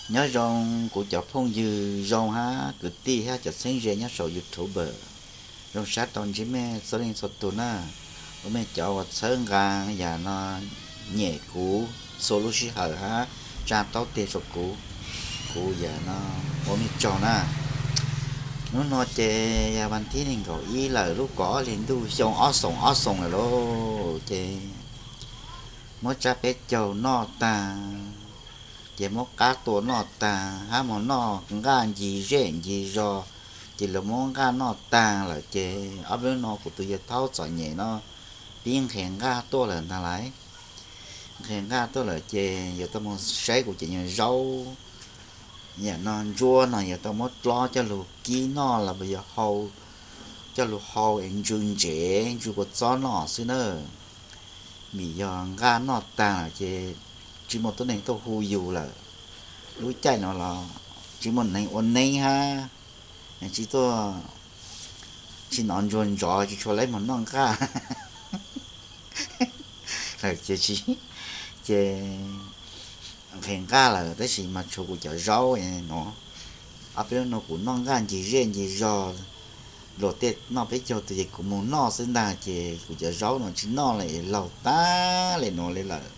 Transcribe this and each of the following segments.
Nyob zoo kuv cov phooj ywg zoo hab kwv tij hab cov txheeb ze nyob saum YouTube. Zoo sab tau ntsib mej txhua leej txhua tug na. Ua mej cov uas txhawb nqa yam no nyem kuv txhua lub sij hawm hab tsa taub teg rua kuv, kuv yam no ua mej tsaug na. Hnub no ces yog vas thib nees nkaum ib lawm, lub kaum ob hli ntuj xyoo ob xoos ob xoos lawm lauj. Ces muab tsab peb caug noj taag, ces muab qab tua noj taag hab mus noj nqaj ncig zej ncig zos, ces lawv muab nqaj noj taag lawm ces ob peb hnub no kuv tus yawg thaub txom nyem no pib nqhes nqaj tuaj lawm ntag lauj. Nqhes nqaj tuaj lawm ces yuav tau mus saib kuv cov nyuag zaub, yam no ntsuab no yuav tau muab dlob coj lug kib noj los puas yuav hau, coj lug hau es ntsw ntsev ntsw kua txob noj xwb na. Vim yog nqaj noj taag lawm ces tsis muaj tuab neeg tuaj hu yus lawm. Lub caij no los tsis muaj neeg ua neeb hab, tsis tuaj, tsis hnov ntsuag ntsov tsis tshua lawv mus noj nqaj lawm ces, ces nqhes nqaj lawm tab sis mas tshuav kuv cov zaub no. Ob peb hnub no kuv noj nqaj ncig zej ncig zos, luag tej noj peb caug tug ces kuv mus noj xwb ntag ces kuv cov zaub no tsis noj li, laug tag li nuav li lawm.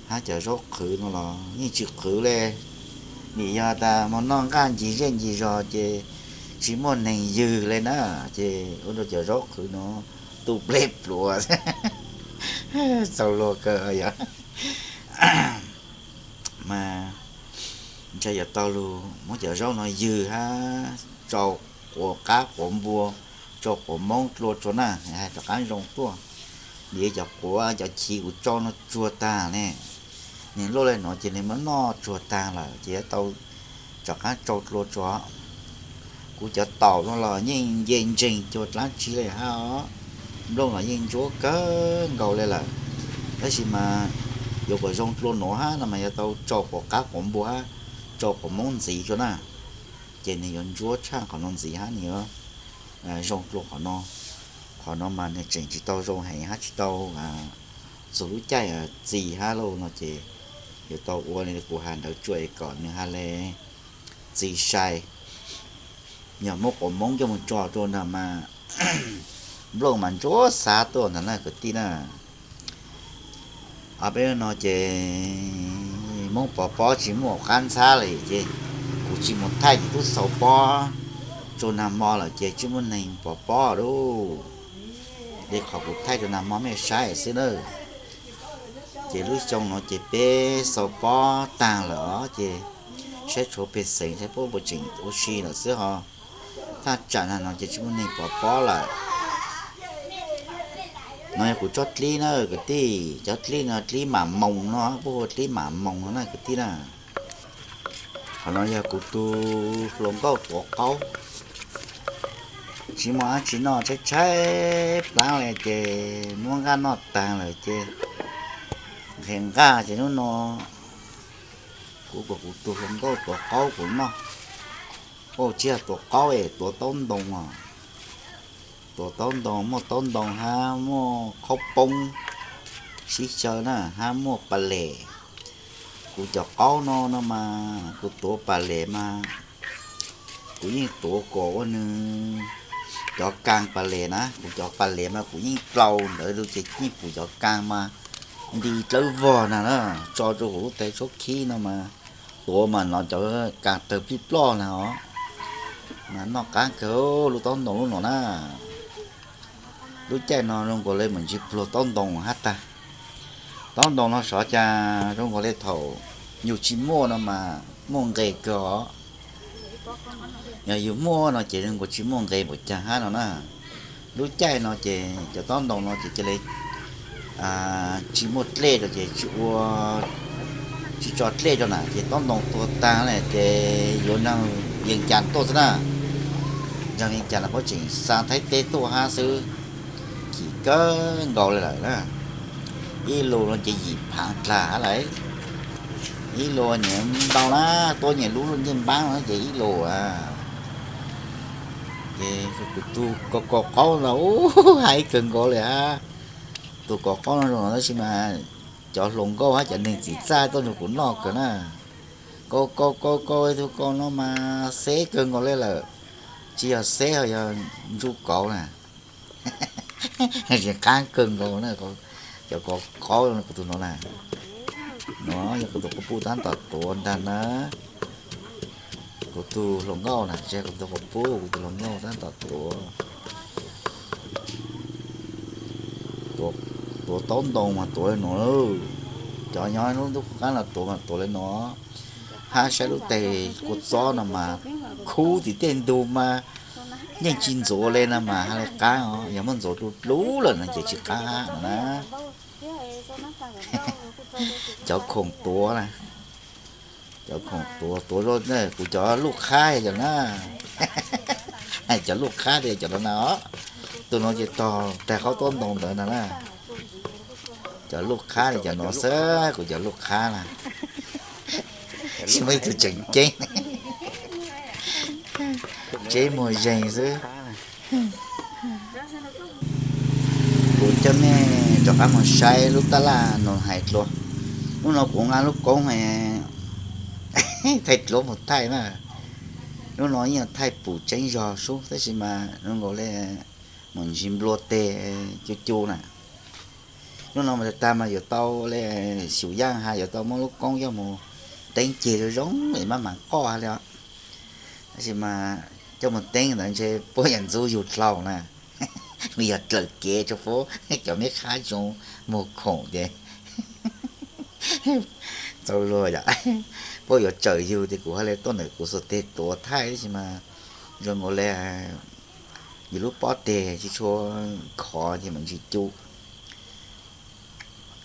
Hab cov zaub qhwv no los yeej tsis qhwv li, vim yog tas mus noj nqaj ncig zej ncig zos ces tsis muaj neeg ywg li na, ces ua rua cov zaub qhwv no tu pleb pluav txaus luag kawg yog. Mas ntshe yuav tau lug muab cov zaub no ywg hab tsau quav qab quav npua, tsau quav moob dlua tsua na, hab rov qab zoo tuaj. Vim cov quav cov chiv kuv tsau no tsuag taag ne, nwg luaj li no ces nwg muab noj tsuag taag lawm ces yuav tau rov qab tsau dlua tsua. Kuv cov taum no los yeej nce ntseeg cua dlaab tsi li hab os, nplooj los yeej ntsuab kawg nkaus li lawm, tab sis mas yuav kom zoo dlua nuav hab no mas yuav tau tsau quav qab quav npua hab tsau quav moob ntxiv tsua na, ces nwg yuav ntsuab tshaj qhov no ntxiv hab nwg yuav zoo dlua qhov no. Qhov no mas nwg tseem tsis tau zoo heev hab tsis tau txug lub caij txi hab lauj no ces yuav tau ua li kuv has ntawd tsua es kom nwg ha le txi sai. Yog muab quav moob coj mus tso rua ntag mas nplooj mas ntsuab xav tuaj ntag na kwv tij na. Ob peb no ces Moob pov pob tsis muaj qab ntxhab li ces kuv tsis mus thaij ces tub xaus pob tsua nag hmo lawm ces tsis muaj neeg pov pob lauj. Li qhov kuv thaij rua nag hmo mej saib xwb na. Ces lub xyoo no ces peb xaus pob taag lawm os ces saib tshuav pej xeem saib puab puas tseem ua si lawm xwb ho. Thaj tsam nag no ces tsis muaj neeg pov pob lawm. No yog kuv tsob dlib na kwv tij, cov dlib no dlib mam moos no, puab hu dlib mam moos no na kwv tij na. Qhov no yog kuv tug hluas nkauj tuav qaub. Tsis muaj dab tsi noj tshaib tshaib plaab li ces muab nqaj noj taag lawm ces nqhes nqaj ces hnub no kuv kom kuv tug hluas nkauj tuav qaub kuv noj. Ua tsis yog tuav qaub es tuav taub ntoo os. Tuav taub ntoo, muaj taub ntoo hab muaj qhaub poob sib xyaw na hab muaj pas les. Kuv cov qaub no no mas kuv tuav pas les mas kuv yeej tuav kom ua nws cov kaas pas les na, kuv cov pas les mas kuv yeej dlau ntawd lug ces yeej pum cov kaas mas nti dlawb vog na na, tso rua kuv lub tais tshuab khib no mas tuav mas no cov kaas tawg plij ploj na os. Mas noj qaab kawg lub taub ntoo lub no na. Lub caij no zoo nkaus le mam ntsis pluag taub ntoo hab tag. Taub ntoo no xyov cas zoo nkaus le thaum yug tsis muaj no mas muaj nqe kawg os. Yog yug muaj no ces zoo nkaus tsis muaj nqe npaum caag hab no na. Lub caij no ces cov taub ntoo no ces ca le tsis muaj dlej rau ces tsis ua, tsis tso dlej rau na ces taub ntoo tuag taag lawm ces yuav nraag Vees Cas tuaj xwb na. Nraag Vees Cas los puab tseem xa Thaib teb tuaj hab xwb. Chim kawg nkaus li lawm na. Ib lus no ces yim phaav dlaag hab lawm. Ib lus nyiam ntau na, tuab nyiam lub ncej npaab no ces ib lus a. Ces kuv tug kaus qaub no ub hais kawg nkaus li hab. Tug kaus qaub no zoo no tab sis mas cov hluas nkauj hab cov neeg txim txaj tuaj nrug kuv noj kawg na. Kauv kauv kauv kauv, ib tug kauv no mas xeb kawg nkaus li lawm. Tsis yog xeb, ho yog ntsuj kauv na. Tsis qab kawg nkaus na. Cov kauv kauv kuv tus no na. No yog kuv tus quas puj tab tom tuav ntag na. Kuv tus hluas nkauj na, tsis yog kuv tus quas puj, kuv tus hluas nkauj tab tom tuav. Tuav taub ntoo mas tuav li no. Cov nyob lub ntuj qab los tuav mas tuav li no. Hab saib lub tes kua txob no mas khub tim tej ntug mas yeej tsis ntxuav li no mas hab li qab os. Yog muab ntxuav dlub dlub lawm no ces tsis qab hab no na. Cov khoom tuav na, cov khoom tuav, tuav, kuv cov luj qhab yog cov na. Cov luj qhab tias cov no na os. Tus no ces tog tag qaub taub ntoo ntawd no na. Cov luj qhab li cov no xwb, kuv cov luj qhab na. Tsis muaj ib tug tseem ceeb. Tseb muag zeeg xwb. Kuv coj nej rov qab mus saib lub tab laj no hais dlua. Lub no kuv nqa lub koob thaij dluab mus thaij na. Lub no yeej yog thaij pum tseeb zog sub tab sis mas zoo nkaus li mus ntsis nplua teg cu cu na. Lub no mas tag tag mas yuav tau li xyum yaj has yuav tau muab lub koob coj mus teeb ceg zoo zoo es maj mam qoj has li os. Tab sis mas coj mus teeb ntawd ntshe puab yam ntxub yug dlau na. Nws yog dlawm kev rau puab cov meb qhab zoo muag khoom ces txaus luag yom. Puab yuav tsawm yug tias kuv hais li tuaj ntawm kuv xuas teg tuav thaij tab sis mas zoo nkaus li yus lub pob teg tsis tshua khov ces mam ntsis cu.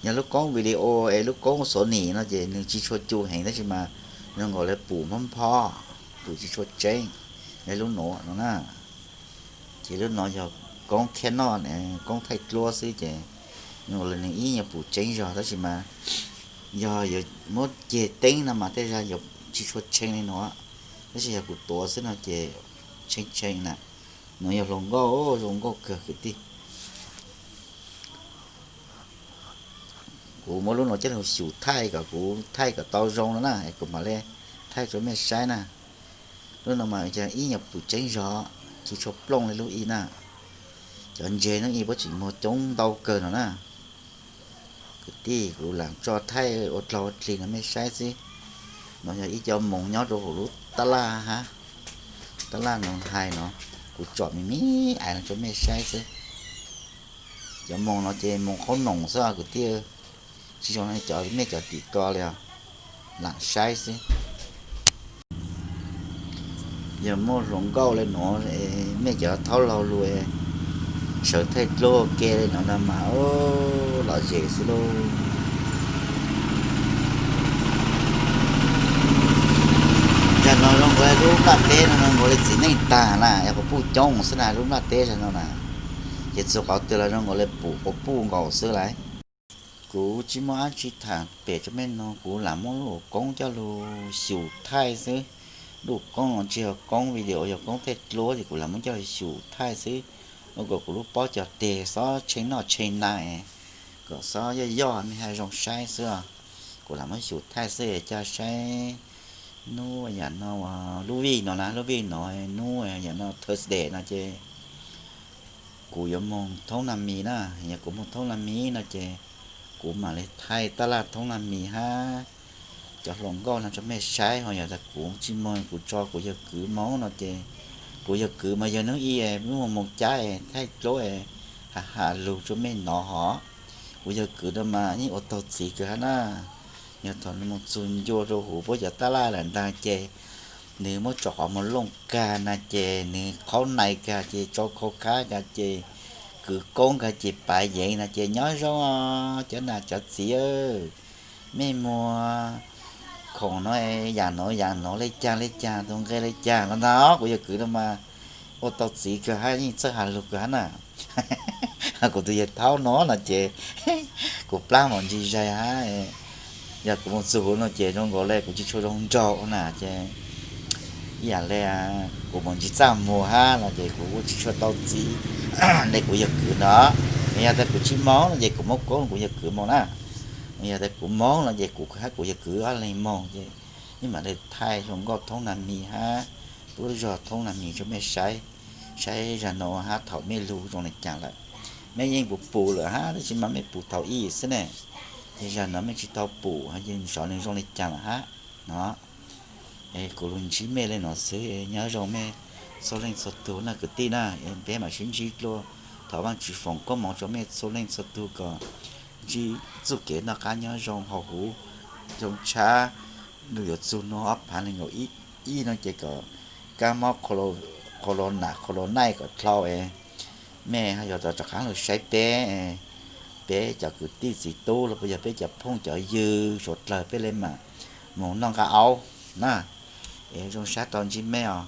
Yog lub koob video es lub koob Sony no ces nws tsis tshua cu heev tab sis mas zoo nkaus li pum nphob nphob, pum tsis tshua tseeb li lub nuav no na. Ces lub no yog koob Canon, koob thaij dluab xwb ces zoo nkaus li nws ib nyuag pum tseeb zog tab sis mas yog yuav muab ceg teeb no mas tej zag yuav tsis tshua tshee li no, tab sis yog kuv tuav xwb no ces tshee tshee na. Nuav yog hluas nkauj, zoo nkauj kawg kwv tij. Kuv muab lub no coj lug xyum thaij kom kuv thaij kom tau zoo no na es kuv mam li thaij rau mej saib na. Lub no mas yog ib nyuag pum tseeb zog, tsis tshua plooj li lub ib na. Cov ntseg lub ib puab tseem muag coob ntau kawg no na. Kwv tij, kuv lam tso thaij ua dlaug ua dlig no mej saib xwb. No yog ib co moos nyob rau hauv lub tab laj hab, tab laj no hais no, kuv tsom me me ais no rau mej saib xwb. Cov moos no ces moos qhaub noom xwb kwv tij, tsis zoo cov mej cov tim ko li os. Lam saib xwb. Yog muaj hluas nkauj li nuav, mej cov thaub laug lug sawv thaij dluab ua ke li no na mas lom zem xwb lauj. Cas no zoo nkaus li lub nplaj teb no zoo nkaus li txiv neej tag na, yog quas puj coob xwb na lub nplaj teb zag no na. Ces txug qhov twg los zoo nkaus li pum quas puj nkaus xwb lauj. Kuv tsis muaj dab tsi tham pem rau mej no, kuv lam muab lub koob coj lug xyum thaij xwb. Lub koob no tsis yog koob video, yog koob thaij dluab ces kuv lam muab coj lug xyum thaij xwb, ua kom kuv lub pob cov teg xob tshee noj tshee na, kom xob yoj yoj mej hab zoo saib xwb os. Kuv lam muab xyum thaij xwb, coj saib hnub yam no, lub vij no na, lub vij no hnub yam no Thursday no ces kuv yuav moog thoob nag mis na. Yog kuv moog thoob nag mis no ces kuv mam li thaij taj laj thoob nag mis hab cov hluas nkauj no rau mej saib. Ho yog tas kuv tsis moog, kuv tso kuv yawg kwv moog no ces kuv yawg kwv mas yog hnub ib moog moog cab thaij dluab has has lug rua mej nov hov. Kuv yawg kwv no mas yeej ua taug txiv kawg hab na. Yog thaum nws moog txug ncua rua huv puab cov taj laj lawm ntag ces nws muab tso qhov muag looj kag na ces nws qhaub nai kag ces tsau khau khab kag ces kwv koob kag ces pav yeev na ces nyob zoo os cov nam cov txiv. Mej muag khoom no yam no yam no le caag le caag, tug nqe le caag no ntag. Kuv yawg kwv no mas ua tau txiv kawg hab, yeej txawj has lug kawg hab na. Kuv tus yawg thaub no no ces kuv plab mos ntsis zais hab. Yog kuv moog txug huv no ces zoo nkaus le kuv tsis tshua zoo nraug na ces ib yam le kuv mos ntsis txaj muag hab no ces kuv tsis tshua tau txiv le kuv yawg kwv no. Yog tas kuv tsis moog no ces kuv muab koob kuv yawg kwv moog na. Yog tas kuv moog no ces kuv hab kuv yawg kwv ob leeg moog ces mam li thaij hluas nkauj thoob nag mis hab, pub lub zog thoob nag mis rua mej saib, saib zag no hab thaum mej lug zoo le caag lawm. Mej yeej pum pum lawm hab, tab sis mas mej pum thaum ib xwb ne, es zag no mej tsi tau pum, sov nwg zoo le caag lawm hab no. Es kuv lug ntsib mej le no xwb, nyob zoo mej txhua leej txhua tug na kwv tij na. Peb mam sib ntsib dlua thaum Vaajtswv foom koob moov rua mej txhua leej txhua tug kom ntsib txuj kev noj qab nyob zoo hauv huv zoo tshab, lug yuav txug nub ob phaav neeg nkaum ib no ces kom kab mob qhua lo nas qhua lo naij kom dlhau es mej ho yuav rov qaab lug saib peb, peb cov kwv tij txiv tub los puas yog peb cov phooj cov ywg suav dlawg peb le maam moog noj nqaj aub na. Es zoo sab tau ntsib mej os.